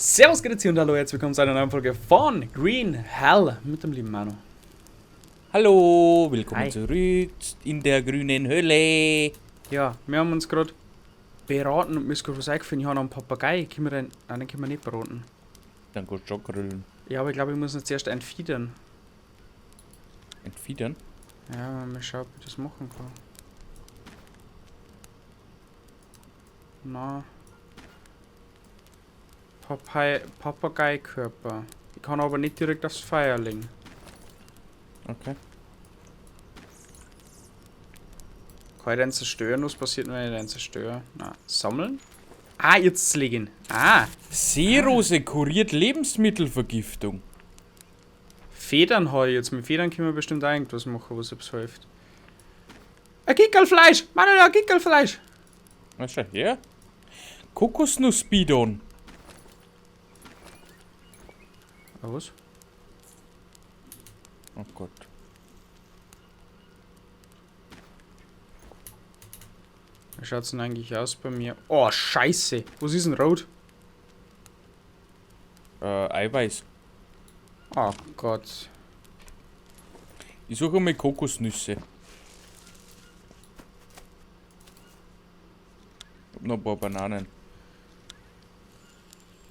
Servus, Grüezi und hallo, herzlich willkommen zu einer neuen Folge von Green Hell mit dem lieben Manu. Hallo, willkommen Hi. Zurück in der grünen Hölle. Ja, wir haben uns gerade beraten und mir ist gerade was eingefallen. Ich habe noch einen Papagei. Können wir den, nein, den können wir nicht braten. Dann kannst du schon grillen. Ja, aber ich glaube, ich muss ihn zuerst entfiedern. Entfiedern? Ja, mal schauen, ob ich das machen kann. Na. Papageikörper. Ich kann aber nicht direkt aufs Feuer legen. Okay. Kann ich den zerstören? Was passiert, wenn ich den zerstöre? Na, sammeln? Ah, jetzt legen. Ah! Seerose kuriert Lebensmittelvergiftung. Federn habe ich jetzt. Mit Federn können wir bestimmt auch irgendwas machen, was etwas hilft. Ein Gickelfleisch! Manuel, ein Gickelfleisch! Na, schau her. Kokosnussbidon. Ah, was? Oh Gott. Wie schaut's denn eigentlich aus bei mir? Oh, scheiße! Was ist denn rot? Eiweiß. Oh Gott. Ich suche mal Kokosnüsse. Ich hab noch ein paar Bananen.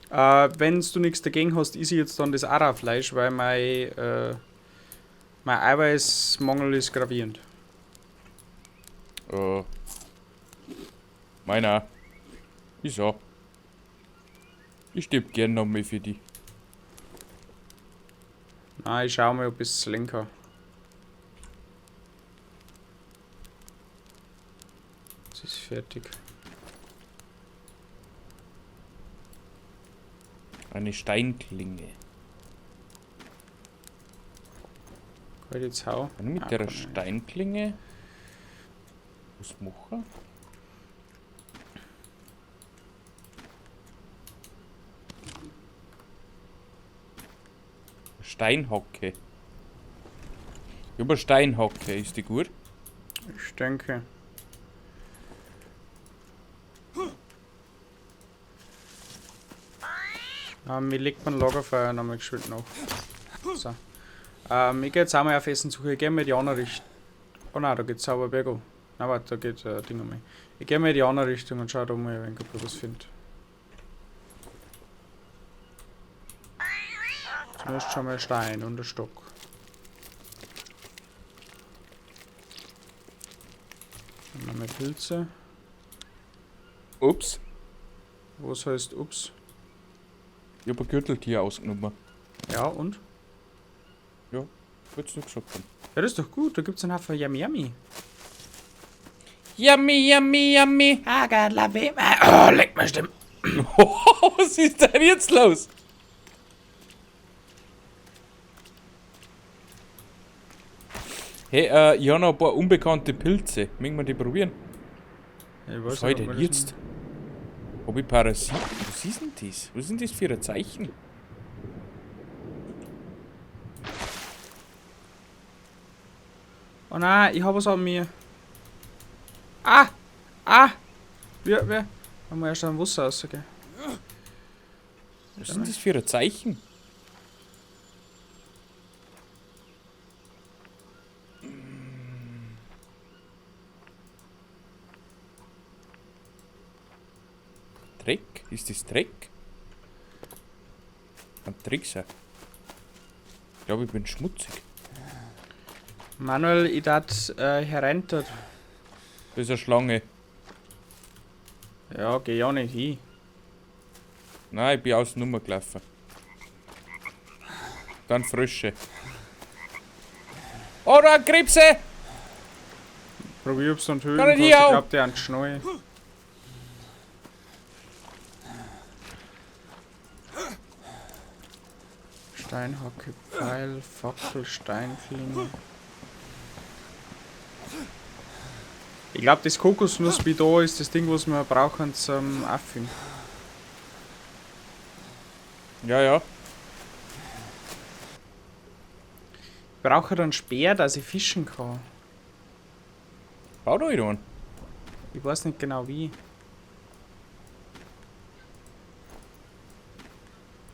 Wenn du nichts dagegen hast, ist ich jetzt dann das Ara-Fleisch, weil mein Eiweißmangel ist gravierend. Meiner. Wieso? Ich stepp gern noch mal für die. Nein, ich schau mal, ob ich's legen kann. Es ist fertig. Eine Steinklinge. Kann ich jetzt hauen? Kann ich mit Ah, der kann ich. Steinklinge was machen? Steinhocke. Ich hab eine Steinhocke, ist die gut? Ich denke. Mir legt man Lagerfeuer nochmal geschwind nach. So. Ich geh jetzt auch mal auf Essen suchen. Ich geh mal in die andere Richtung. Oh nein, da geht's sauber bergauf. Nein, warte, da geht Ding um mich. Ich geh mal in die andere Richtung und schau da mal, wenn ich was finde. Zumindest schon mal Stein und ein Stock. Dann nochmal Pilze. Ups. Was heißt ups? Ich hab ein Gürteltier ausgenommen. Ja, und? Ja, wollt's nur gesagt haben. Ja, das ist doch gut, da gibt's einen Haufen Yummy Yummy. Yummy, yummy, yummy. I got love it. Oh, leck mir Stimme. Was ist denn jetzt los? Hey, ich hab noch ein paar unbekannte Pilze. Mögen wir die probieren? Ich weiß Was nicht, hab ich ob denn wir das jetzt? Hab ich Parasiten? Was ist denn das? Was ist denn das für ein Zeichen? Oh nein, ich hab was an mir. Ah! Ah! Wer? Haben wir erst am Wasser rausgehen. Was ist denn das für ein Zeichen? Dreck? Ist das Dreck? Ein Drecksack. Ich glaube, ich bin schmutzig. Manuel, ich dat hereintet. Das ist eine Schlange. Ja, geh ja nicht hin. Nein, ich bin aus der Nummer gelaufen. Dann Frösche. Oh, da Krebse! Probier, ob's dann töten Kann ich kannst. die Ich auch? glaub, der hat schnell. Steinhacke, Pfeil, Fackel, Steinklinge. Ich glaub, das Kokosnussbidon ist das Ding, was wir brauchen zum Auffüllen. Ja, ja. Ich brauche dann Speer, dass ich fischen kann. Bau doch einen. Ich weiß nicht genau wie.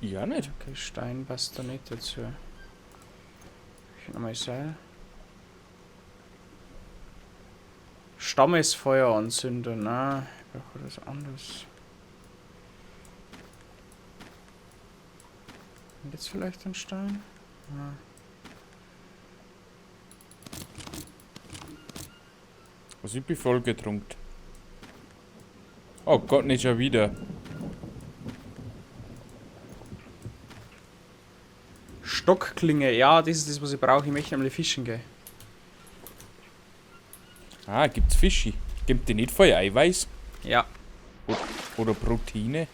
Ja nicht. Okay, Stein passt da nicht dazu. Ich nochmal Seil. Stammesfeuer anzünden, na, ich brauche das anderes. Und jetzt vielleicht ein Stein? Ja. Also ich bin voll getrunken. Oh Gott, nicht schon wieder. Stockklinge, ja, das ist das, was ich brauche. Ich möchte nämlich fischen gehen. Ah, gibt's Fische? Gibt die nicht voll Eiweiß? Ja. Oder Proteine?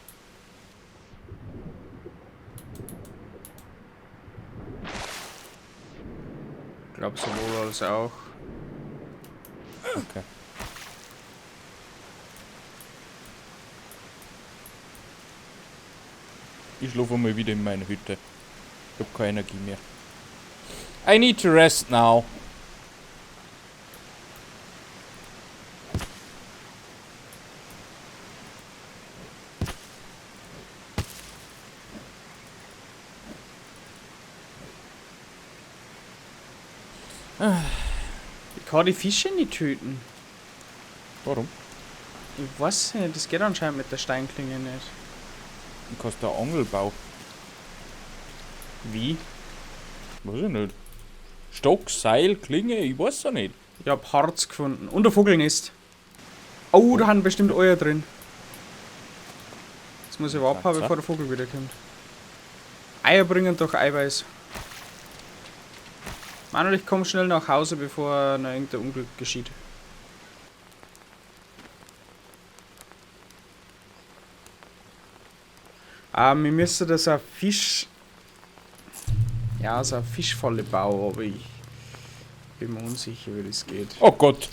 Ich glaube sowohl als auch. Okay. Ich schlafe mal wieder in meiner Hütte. Ich hab keine Energie mehr. I need to rest now. Ich kann die Fische nicht töten. Warum? Ich weiß nicht, das geht anscheinend mit der Steinklinge nicht. Du kannst da Angelbau. Wie? Weiß ich nicht. Stock, Seil, Klinge, ich weiß ja nicht. Ich hab Harz gefunden. Und ein Vogelnest. Oh, da haben bestimmt Eier drin. Jetzt muss ich aber abhauen, bevor der Vogel wiederkommt. Eier bringen doch Eiweiß. Manuel, ich komm schnell nach Hause, bevor noch irgendein Unglück geschieht. Wir müssen das ein Fisch... Ja, so eine Fischfalle bauen, aber ich bin mir unsicher, wie das geht. Oh Gott.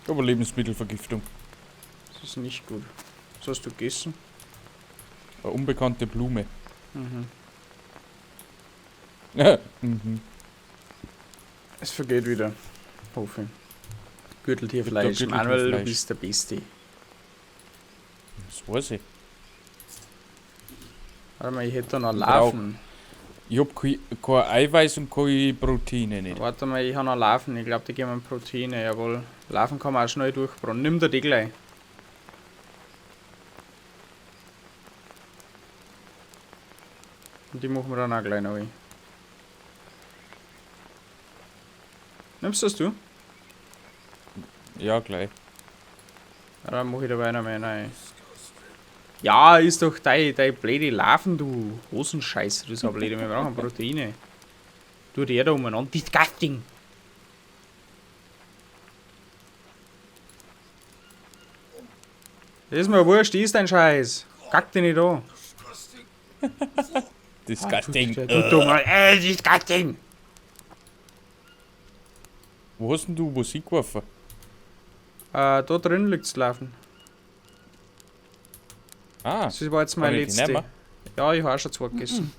Ich habe Lebensmittelvergiftung. Das ist nicht gut. Was hast du gegessen? Eine unbekannte Blume. Mhm. Mhm. Es vergeht wieder. Hoffe ich. Gürteltierfleisch. Gürteltierfleisch. Manuel, du bist der Beste. Das weiß ich. Warte mal, ich hätte da noch Larven. Ich hab kein Eiweiß und keine Proteine nicht. Warte mal, ich habe noch Larven. Ich glaube, die geben Proteine, jawohl. Larven kann man auch schnell durchbraten. Nimm dir die gleich. Und die machen wir dann auch gleich noch. Nimmst das du? Ja, gleich. Ja, dann mach ich dabei noch mehr rein. Ja, ist doch dein blöde Larven, du Hosenscheiße, du so blöde. Wir brauchen Proteine. Du die da umeinander. Disgusting! Das ist mir wurscht, ist dein Scheiß. Kack dich nicht an. Disgusting. Du dummer. Disgusting! Wo hast denn du was hingeworfen? Da drin liegt's Larven. Ah, Das war jetzt meine kann ich die letzte. nehmen? Ja, ich habe auch schon zwei gegessen.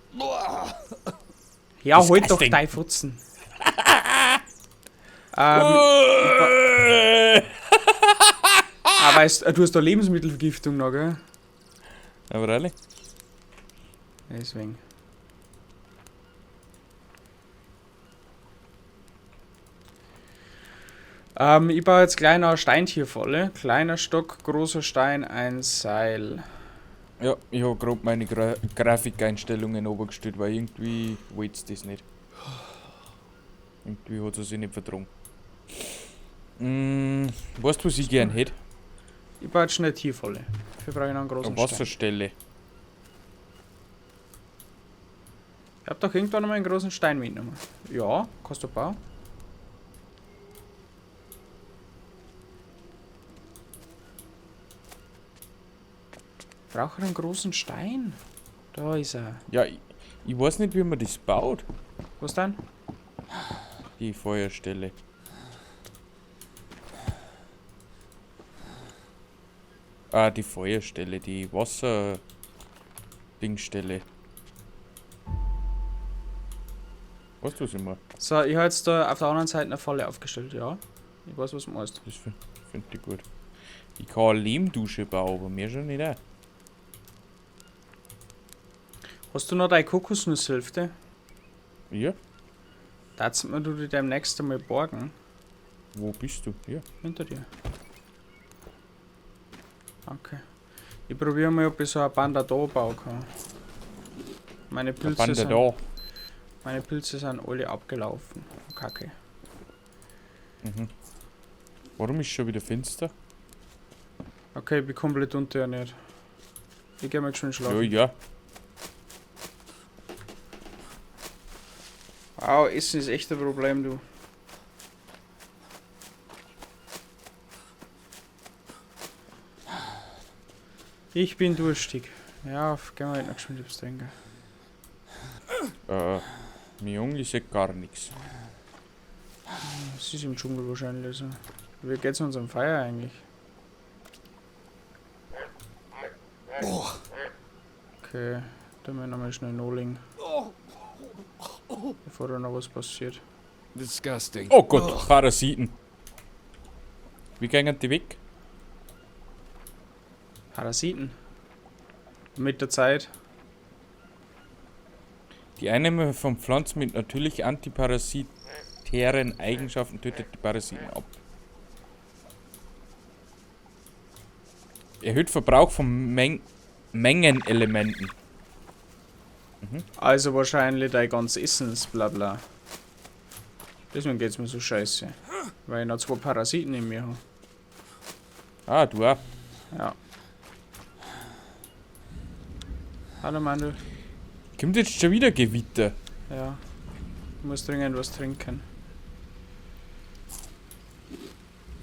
Ja, halt doch Disgusting. dein Futzen. Weißt du, hast da Lebensmittelvergiftung noch, gell? Aber ehrlich? Deswegen. Ich baue jetzt gleich noch eine Steintierfalle. Kleiner Stock, großer Stein, ein Seil. Ja, ich hab grad meine Grafikeinstellungen runtergestellt, weil irgendwie wollt's das nicht. Irgendwie hat sie sich nicht vertragen. Weißt du, was ich gern hätte? Ich baue jetzt schnell Tierfalle. Dafür brauche ich noch einen großen Eine Stein. Wasserstelle. Ich hab doch irgendwann noch mal einen großen Stein mitgenommen. Ja, kannst du bauen. Brauche einen großen Stein? Da ist er. Ja, ich weiß nicht, wie man das baut. Was denn? Die Feuerstelle. Ah, die Feuerstelle, die Wasser-Dingstelle. Weißt du, was ich meine? So, ich habe jetzt da auf der anderen Seite eine Falle aufgestellt, ja. Ich weiß, was du meinst. Das find ich gut. Ich kann eine Lehmdusche bauen, aber mehr schon nicht auch. Hast du noch deine Kokosnusshälfte? Ja. Darfst mir du die demnächst einmal borgen? Wo bist du? Ja. Hinter dir. Okay. Ich probiere mal, ob ich so ein Bandador bauen kann. Meine Pilze sind, Bandador. meine Pilze sind alle abgelaufen. Kacke. Mhm. Warum ist schon wieder finster? Okay, ich bin komplett unterernährt. Ich geh mal geschwind schlafen. Ja, ja. Wow, Essen ist echt ein Problem, du. Ich bin durstig. Ja, gehen wir halt noch geschwind etwas trinken. Mein Junge, ich seh gar nichts. Es ist im Dschungel wahrscheinlich so. Wie geht's unserem Feuer eigentlich? Okay, dann wir nochmal schnell nachlegen. Bevor da noch was passiert. Disgusting. Oh Gott, Parasiten. Wie gehen die weg? Parasiten. Mit der Zeit. Die Einnahme von Pflanzen mit natürlich antiparasitären Eigenschaften tötet die Parasiten ab. Erhöht Verbrauch von Mengenelementen. Also wahrscheinlich dein ganzes Essens, bla bla. Deswegen geht's mir so scheiße. Weil ich noch 2 Parasiten in mir hab. Ah, du auch. Ja. Hallo Mandel. Kommt jetzt schon wieder Gewitter? Ja. Ich muss dringend was trinken.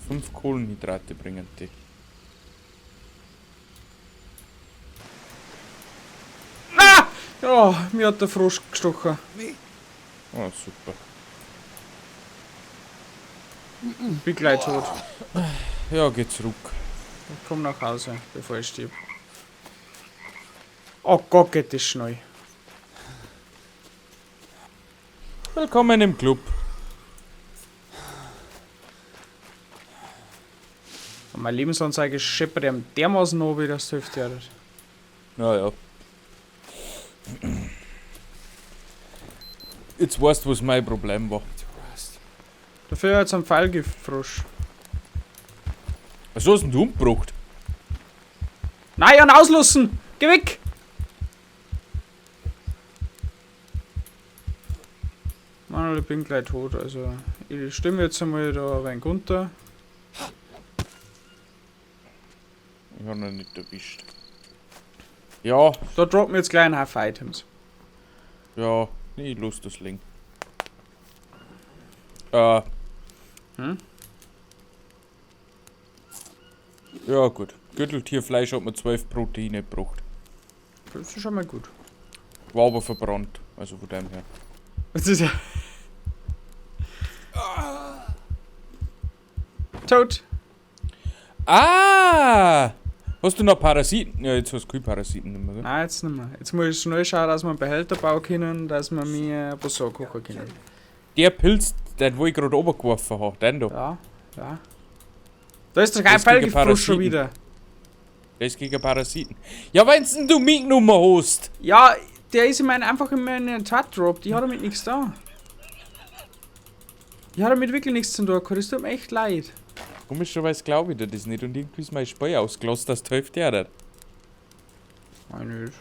5 Kohlenhydrate bringen die. Ah! Oh, mir hat der Frosch gestochen. Oh, super. Bin gleich tot. Ja, geh zurück. Ich komm nach Hause, bevor ich stirb. Oh Gott, geht das schnell. Willkommen im Club. Und meine Lebensanzeige scheppert ihm dermaßen runter, dass die Hälfte hat. Naja. Jetzt weißt du, was mein Problem war. Dafür hat's einen Pfeilgiftfrosch. Was hast denn du umgebracht? Nein, an auslassen! Geh weg! Mann, ich bin gleich tot, also ich stimme jetzt einmal da ein wenig runter. Ich hab noch nicht erwischt. Ja. Da droppen jetzt gleich ein Haufen Items. Ja, nee, ich lass das liegen. Hm? Ja, gut. Gürteltierfleisch hat mir 12 Proteine gebracht. Das ist schon mal gut. War aber verbrannt, also von dem her. Das ist ja. Tot! Ah! Hast du noch Parasiten? Ja, jetzt hast du keine Parasiten nicht mehr, gell? Nein, jetzt nicht mehr. Jetzt muss ich schnell schauen, dass wir einen Behälter bauen können, dass wir mir Wasser kochen können. Der Pilz, den wo ich gerade runtergeworfen habe, den da. Ja, ja. Da ist doch kein Das ist gegen Pfeilgiftfrosch schon Parasiten. wieder. Der ist gegen Parasiten. Ja, wenn's denn du mitgenommen hast! Ja, der ist einfach in meinen Tat dropped. Ich hab damit nichts da. Ich hab damit wirklich nichts zu tun, das tut mir echt leid. Komischerweise glaube ich dir das nicht und irgendwie ist mein Speier ausgelassen, dass die Hälfte auch nicht. Nein, nicht.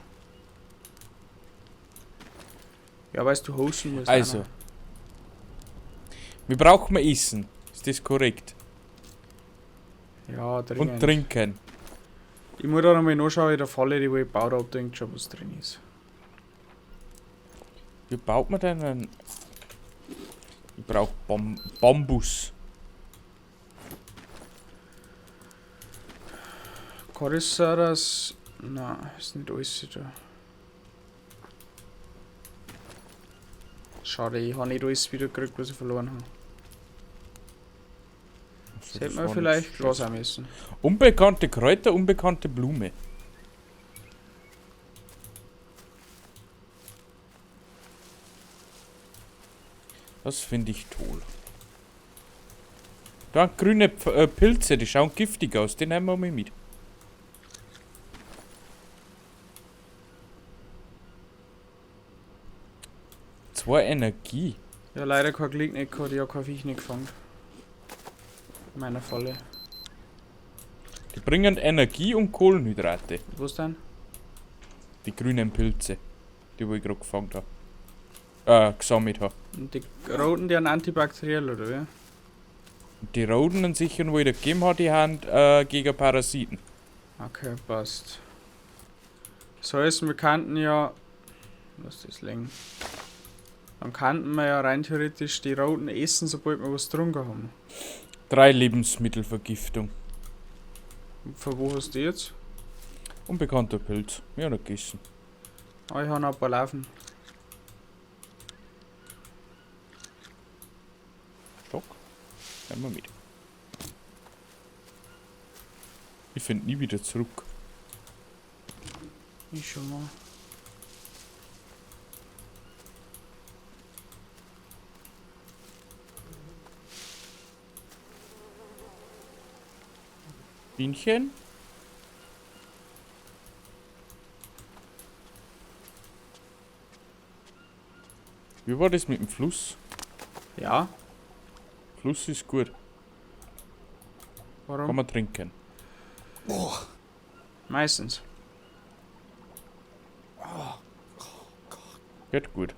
Ja, weißt du, hosten musst. Also. Auch noch. Wir brauchen Essen. Ist das korrekt? Ja, dringend. Und trinken. Ich muss da nochmal nachschauen in der Falle, die wo ich gebaut hab, ob da irgend schon was drin ist. Wie baut man denn einen... Ich brauch Bambus. Chorisaurus... Nein, ist nicht alles da. Schade, ich hab nicht alles wieder gekriegt, was ich verloren hab. So, Das hätte das man war vielleicht nicht Glas auch müssen. Unbekannte Kräuter, unbekannte Blume. Das finde ich toll. Da grüne Pilze, die schauen giftig aus, die nehmen wir mal mit. 2 Energie. Ja, leider kein Glück nicht gehabt, ich hab kein Viech nicht gefangen. In meiner Falle. Die bringen Energie und Kohlenhydrate. Was denn? Die grünen Pilze, die wo ich gerade gefangen hab. Gesammelt hab. Und die roten, die haben antibakteriell, oder wie? Und die roten an sich, wo ich da gegeben habe, die haben gegen Parasiten. Okay, passt. Das heißt, wir könnten ja... Lass das liegen. Dann könnten wir ja rein theoretisch die roten essen, sobald wir was getrunken haben. 3 Lebensmittelvergiftung. Und von wo hast du die jetzt? Unbekannter Pilz. Ja, noch gegessen. Ah, ich habe noch ein paar Larven. Stock. Nehmen wir mit. Ich find nie wieder zurück. Ich schon mal. Bienchen? Wie war das mit dem Fluss? Ja. Fluss ist gut. Warum? Kann man trinken. Oh. Meistens. Geht gut.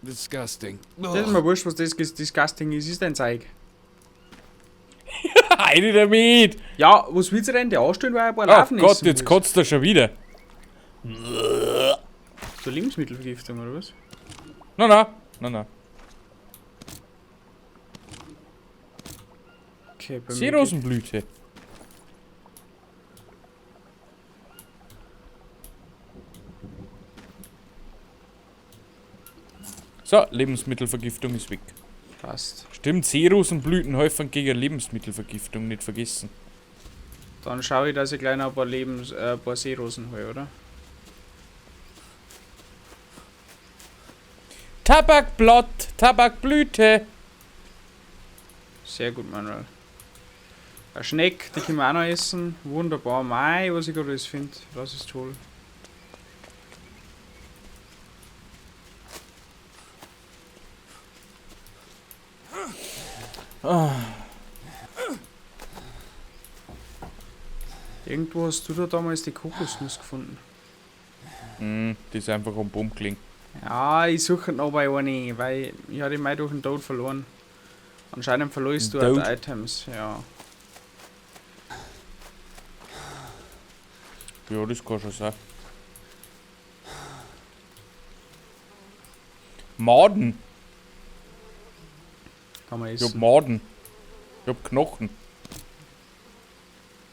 Disgusting. Das ist mir wurscht, was das disgusting ist, ist dein Zeug. Heide damit! Ja, was willst du denn dir anstellen, weil ein paar Oh Larven Gott, essen jetzt willst? kotzt er schon wieder. So Lebensmittelvergiftung, oder was? Na, na, na, na. Okay, bei mir Seerosenblüte. So, Lebensmittelvergiftung ist weg. Passt. Stimmt, Seerosenblüten helfen gegen Lebensmittelvergiftung, nicht vergessen. Dann schaue ich, dass ich gleich noch ein paar, ein paar Seerosen hole, oder? Tabakblatt, Tabakblüte. Sehr gut, Manuel. Ein Schneck, die können wir auch noch essen. Wunderbar. Mei, was ich gerade alles finde. Das ist toll. Ah. Irgendwo hast du da damals die Kokosnuss gefunden. Die ist einfach am Baum gelegen. Ja, ich suche noch bei einer, weil ich habe die mal durch den Tod verloren. Anscheinend verlorst du Tod? auch Items, ja. Ja, das kann schon sein. Maden. Kann man Ich hab essen. Maden. Ich hab Knochen.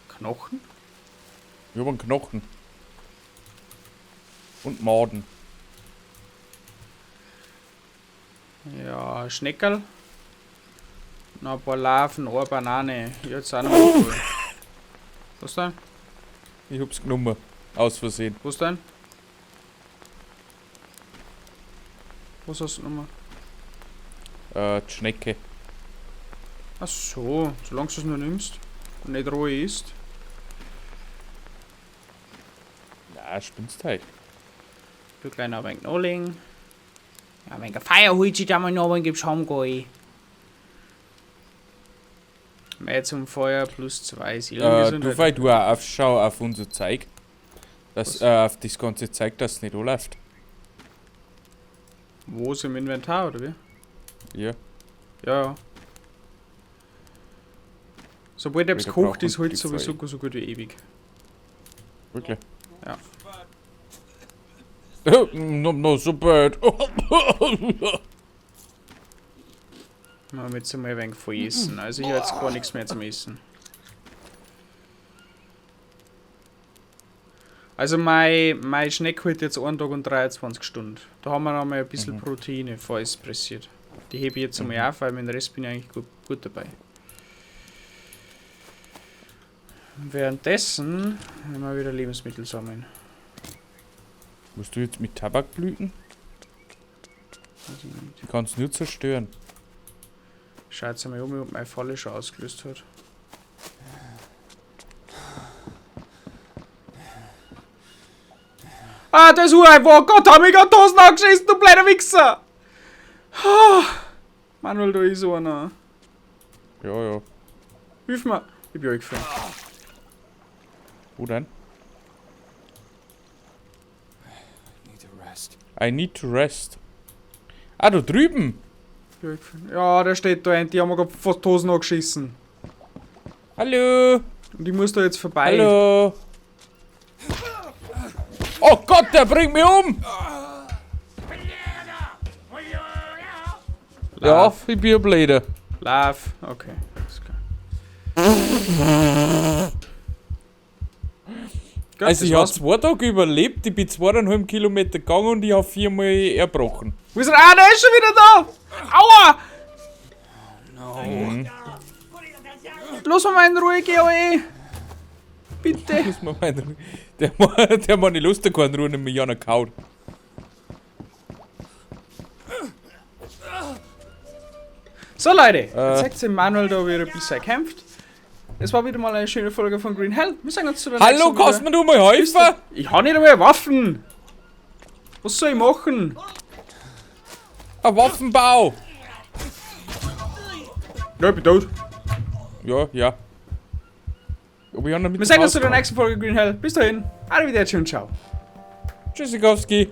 Knochen? Ich hab einen Knochen. Und Maden. Ja, Schneckerl. Noch ein paar Larven, eine Banane. Jetzt auch noch mal. Was denn? Ich hab's genommen. Aus Versehen. Was denn? Was hast du genommen? Die Schnecke. Ach so, solange du es nur nimmst und nicht roh isst. Na, spinnst halt. Du kleiner wenig nachlegen. Ja, wenn ein Feuer holt sich da mal noch, dann gibt's Heimgehen. Mehr zum Feuer plus 2 Du, weil du auch aufschau auf unser Zeug. Das, auf das ganze Zeug, das nicht anläuft. Wo ist im Inventar, oder wie? Ja. Ja, ja. Sobald etwas Wieder kocht brauchen ist, halt die sowieso so gut wie ewig. Wirklich? Ja. No, no, so bad. Mal jetzt einmal ein wenig voll essen. Also ich habe jetzt gar nichts mehr zum Essen. Also mein Schneck hält jetzt 1 Tag und 23 Stunden. Da haben wir noch mal ein bisschen Proteine, falls es pressiert. Die hebe ich jetzt einmal auf, weil mit dem Rest bin ich eigentlich gut dabei. Und währenddessen werden wir wieder Lebensmittel sammeln. Musst du jetzt mit Tabakblüten? Weiß ich nicht. Ich kann es nur zerstören. Schau jetzt einmal um, ob meine Falle schon ausgelöst hat. Ah, da ist ein. Oh Gott, hab ich grad die Hosen angeschissen, du blöder Wichser! Ah, Manuel, da ist einer. Ja, ja. Hilf mir. Ich bin eingefallen. Wo denn? Need to rest. I need to rest. Ah, da drüben! Bin eingefallen. Ja, der steht da ein. Die haben mir grad fast die Hosen angeschissen. Hallo! Und ich muss da jetzt vorbei. Hallo! Oh Gott, der bringt mich um! Ja, Lauf. ich bin ein Bläder. Lauf. Okay. Alles klar. Gut, Also das ich habe war's. 2 Tage überlebt, ich bin 2,5 Kilometer gegangen und ich habe viermal erbrochen. Wo ist er? Ah, der ist schon wieder da! Aua! No. Lass mich mal in Ruhe, GOE! Bitte! Muss man mal der meine Lust hat keine Ruhe, nämlich Jana kaut. So Leute, jetzt seht ihr Manuel da, wie er ein bisschen kämpft. Es war wieder mal eine schöne Folge von Green Hell. Wir sehen uns zu der Hallo, nächsten kannst wieder. mir du mal helfen? Ich habe nicht einmal Waffen! Was soll ich machen? Ein Waffenbau! Ja, ich bin tot. Ja, ja. Aber ich hab noch mit Wir sehen uns zu der rausgehauen. nächsten Folge Green Hell. Bis dahin, arrivederci und ciao. Tschüssikowski.